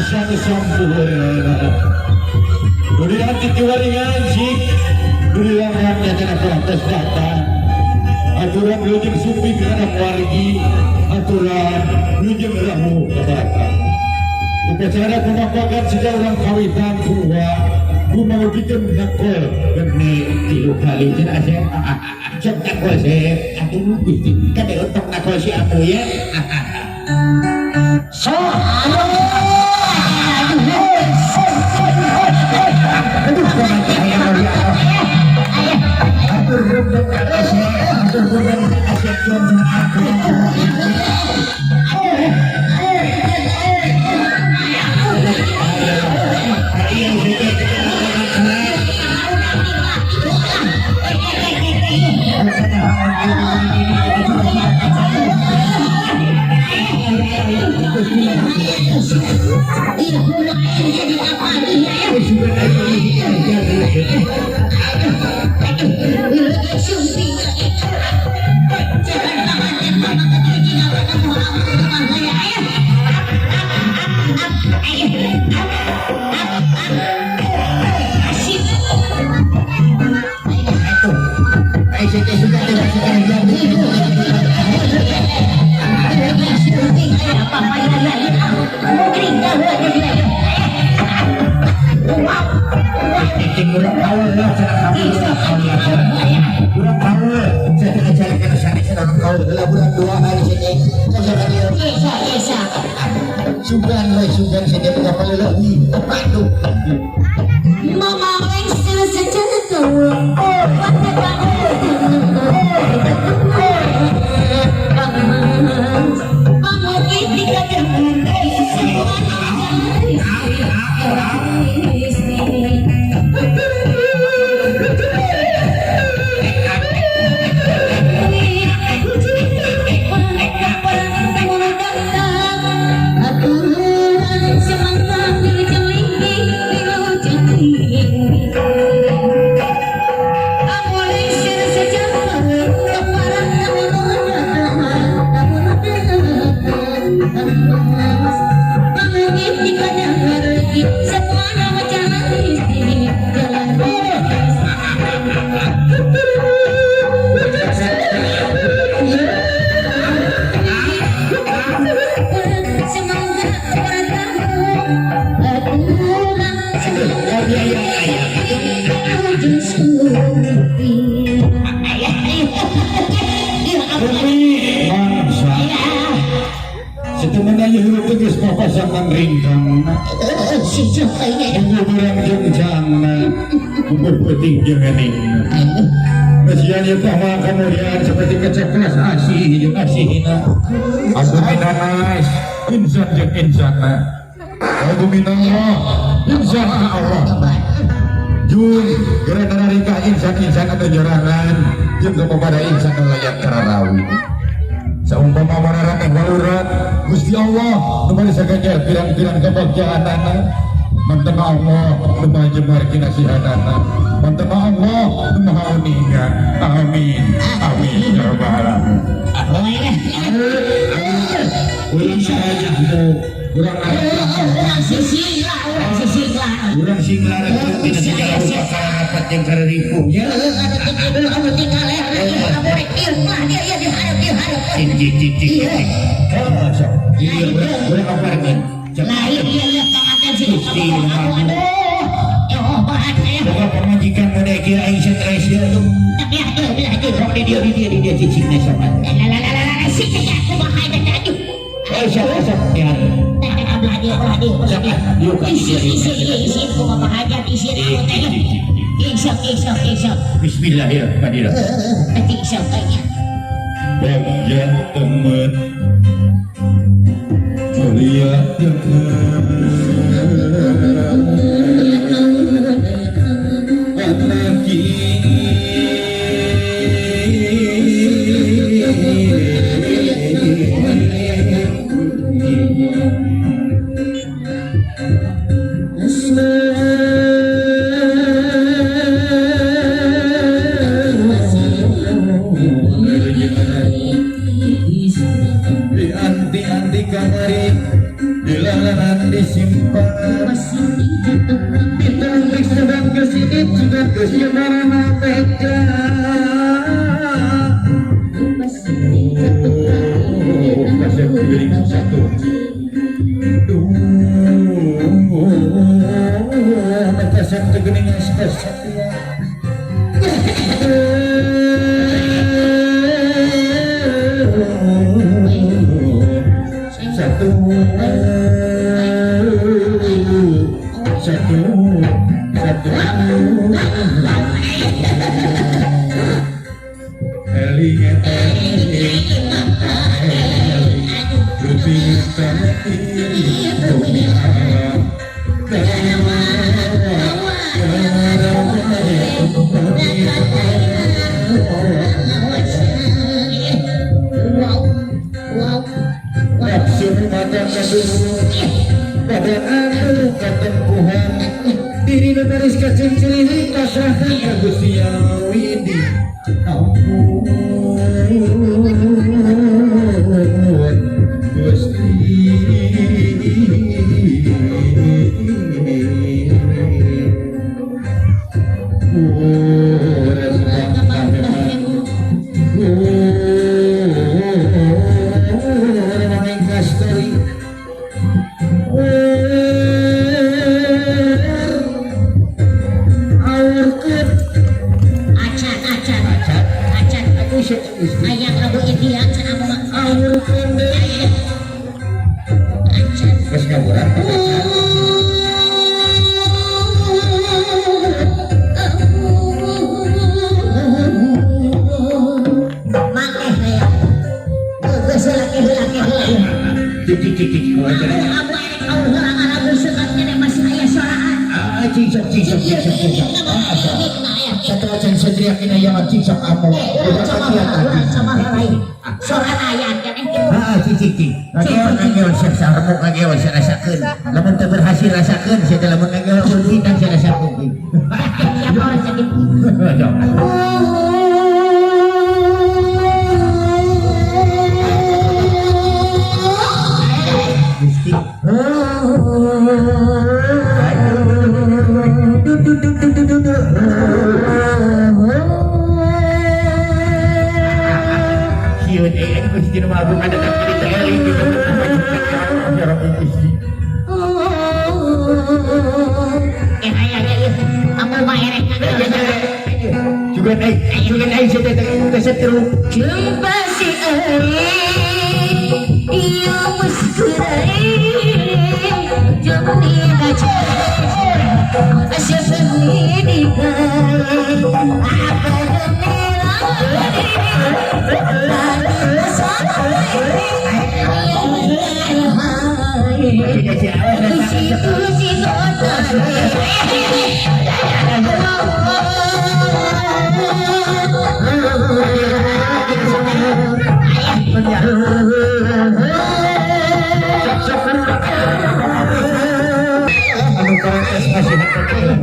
Sang sampurna. Durian kiwari ngaji, durian nyatana protes datang. Aturan wilujeng sumping kana wargi, aturan wilujeng rawuh ka belakang. Upacara pemapakan sejak orang kawitan semua kumangupikeun nakol gene 3 kali cenah Asep. Sok nakol Sep, atuh Gusti kade untuk nakol si Amu ya. So, aduh, Aduh, kumaha hayang ya Allah. Atur punten Kang Asep, atur punten Kang Asep jeung aku. Sugan we sugan saja buka paleleuwi. Aduh. Mama Seperti keceplas asih jeung asihina. Aku minanas insan jeung insana. Aku minallah insan Allah. Jung geura nararika insan-insan anu nyorangan jeung kepada insan anu layak kararawi. Saumpama mararaneh walurat Gusti Allah nu bari saganjar pirang-pirang kabagjaanana. Mantema Allah nu maha jembar kinasihanana. Mantema Allah nu maha uninga. Amin. Amin ya rabbal alamin. Urang sarajahmu, urang urang singlar dina segala rupa karapat jeung kararipuh nya. Cik cik cik cik. Sok. Iya urang aparkeun. Gusti Boga pamajikan mun kieu aing stres ieu tuh. Sok di dia cicingna sok. Sok sok ya. Bismillahirrahmanirrahim. Bagja temen mulia temen anaki. Eling eling eling Luping bumi alam. Wow, wow, wow. Nafsu makan kaduh badan anu katempuhan diri nu garis kacincirihi pasrahkan ka Gusti Widi. Ampun Gusti. Acan, acan, acan. Ayang Rabu India, acan apa mah? Acan. Mangke hayang. Geus heula ke heula ke heula. Abu erek aur heula ngaragu seukat keneh masih aya soraan. Ieu ini na aya. Eh, urang sama heula, urang sama heula ieu. Soraan aya keneh. Lamun teu berhasil rasakeun sia teh, lamun ngagel ulfitan sia rasakeun. Siapa orang sakit? Gusti. Sieun euy Gusti nu Agung ada tak eling gitu. Ya Rabbi Gusti. Eh, aya aya ieu. Amu mah erek ngagel. Juga naik sia teh kesetru. Jumpa si Ari, iyo muskurai, jumni kaca, asyafni dikai, apa Anu karakter masih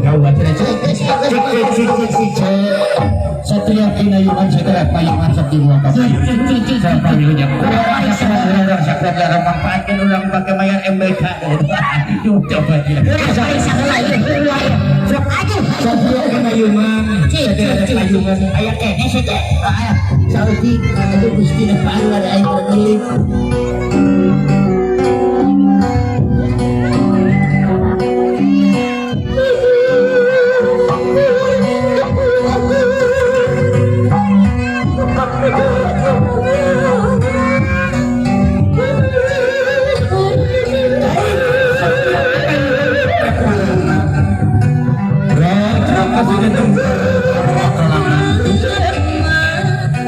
gawat. Cik cik cik cik cik cik. Satria kinayungan segera payungan sakti buah kapal. Saya wilujeng. Urang sakrat larang manfaatkeun urang pake mayar MBK. Coba dia. Satria kinayungan segera payungan. Aya kene sih teh. Sauti aduh Gusti nu paru ada aing terkelik.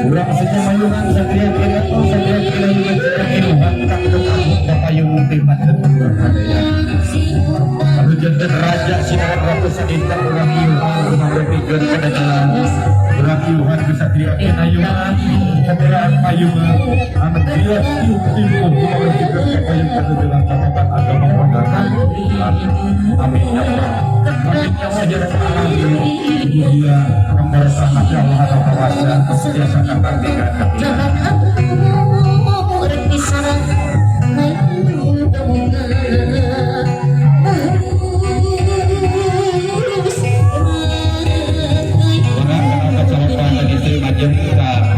Urang saja mayungan satria kinayungan satria kinayungan Anu janten raja sinaran ratu sadinten urang iuhan kumamepikeun kadadalan urang iuhan ku satria kinayungan kabelaan payungan anu tias tiup timpuh kumamepikeun kapayung kadadalan tatapan agama wagatan. Amin ya Allah. Amin ya Allah ya Rabbal alamin. Iya, kembar sama ya Allah atau kawasa biasa kapandikan. Orang kalau kecelakaan lagi istri majeng ke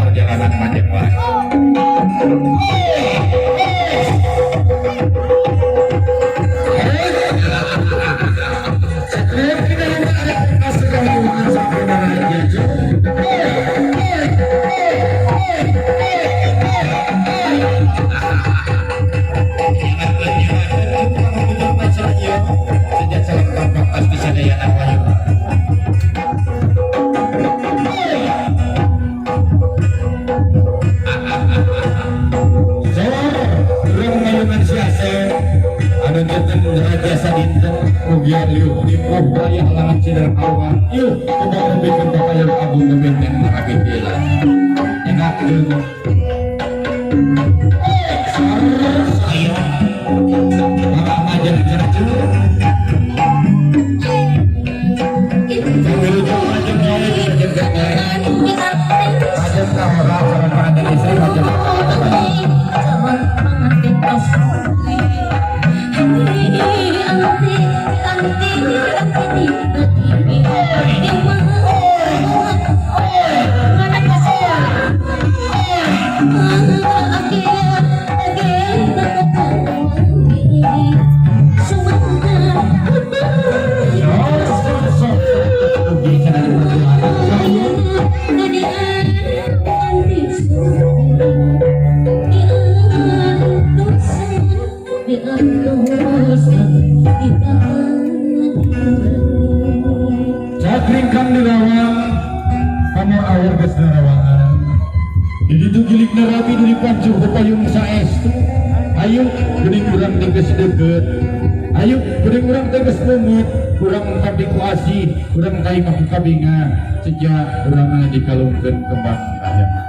perjalanan majeng wae. Marangan sidang awan. Yuk, coba lebihkan bapak yang agung ngebenteng marabitila. Enak jeung. Ayo. Bapak majeng cercur. Majeng kahora sareng pengantin istri majeng. Cakringkan di lawang, pamor awur geus narawangan. Di ditu gilig narabi di pancur payung saestu. Ayo geuning urang teh geus deukeut. Ayo geuning urang teh geus leungeut, urang tapi ku asih, urang kaimah ku kabinga, sejak urang dikalungkeun kembang kahyangan.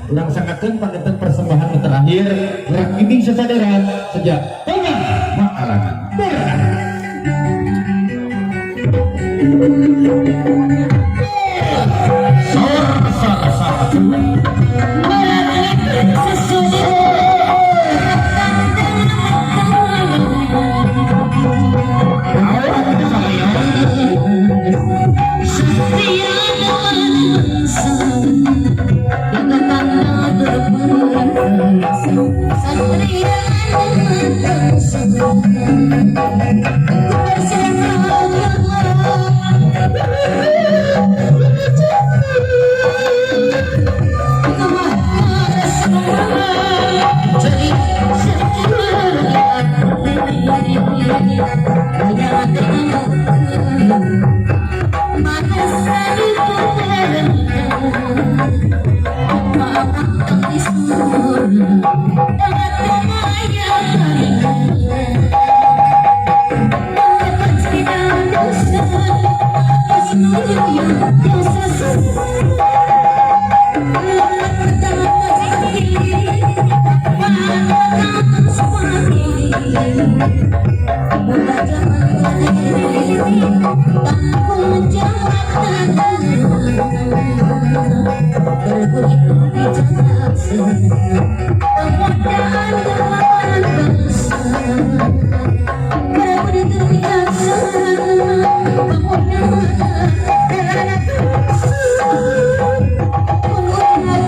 Urang sangatkeun panginten persembahan terakhir urang ibing sesadaran sejak tengah maalangan. Sor sor sor.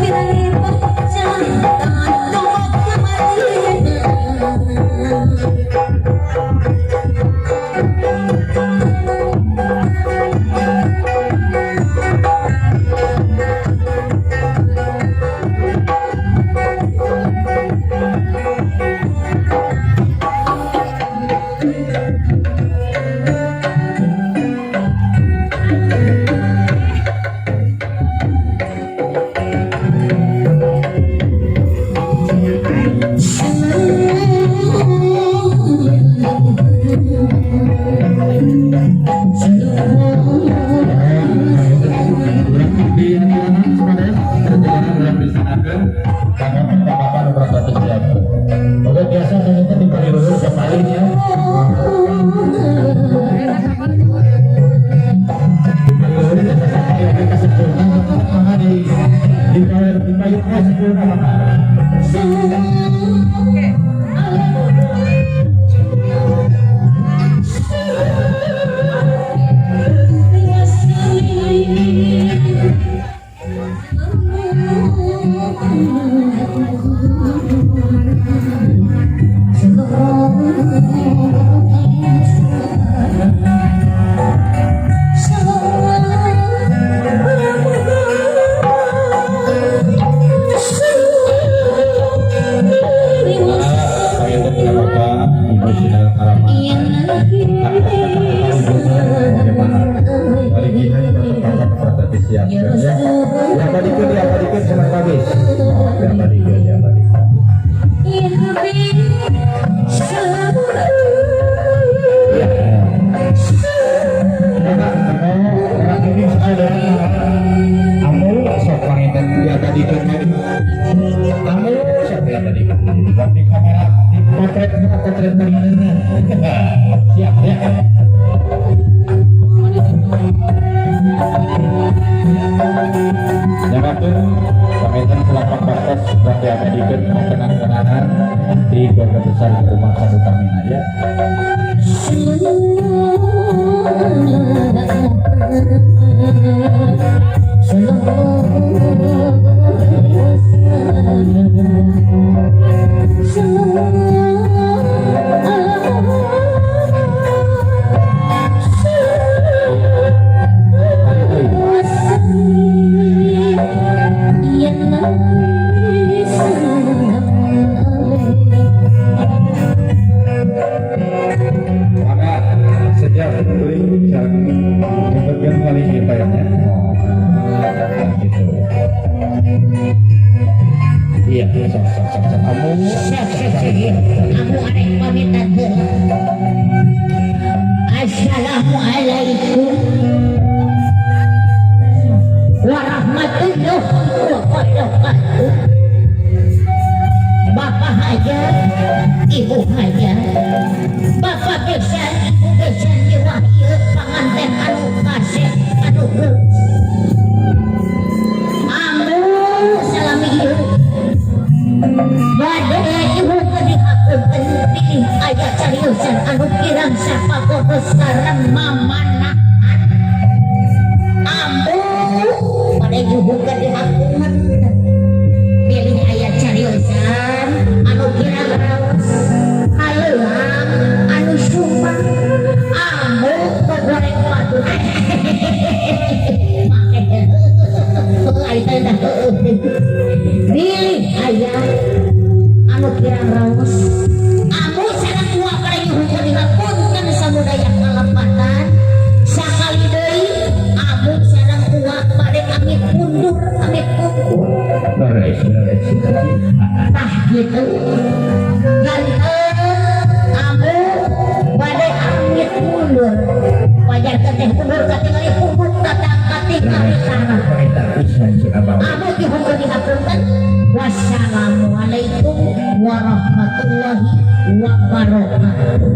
Thank you. Oke, biasa saya di dulu ya. Siap ya. Kenang-kenangan di keluarga besar rumah Satu Tamina ya. Assalamualaikum warahmatullahi wabarakatuh. Bapak Hajar, Ibu Hajar, Bapak besan, Ibu besan jiwa ieu panganten anu kasep anu amu salami ieu bade ibu dihapunten pilih aya cariusan anu kirang sapagodos sareng mamanahan ambu bade ibu dihapunten pilih aya cariusan anu kirang raos haleuang anu sumpah ambu goreng padu pilih aya anu kirang raos ambu sareng dua bade nyuhunkeun dihapunten samudaya kalepatan sakali deui ambu sareng dua bade amit mundur amit pungkur tah gitu janten ambu bade amit mundur wajar teteh mundur katingali pungkur datang katingali tanah ambu dihunkeun dihapunten. Wassalamualaikum warahmatullahi wabarakatuh.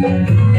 Thank you.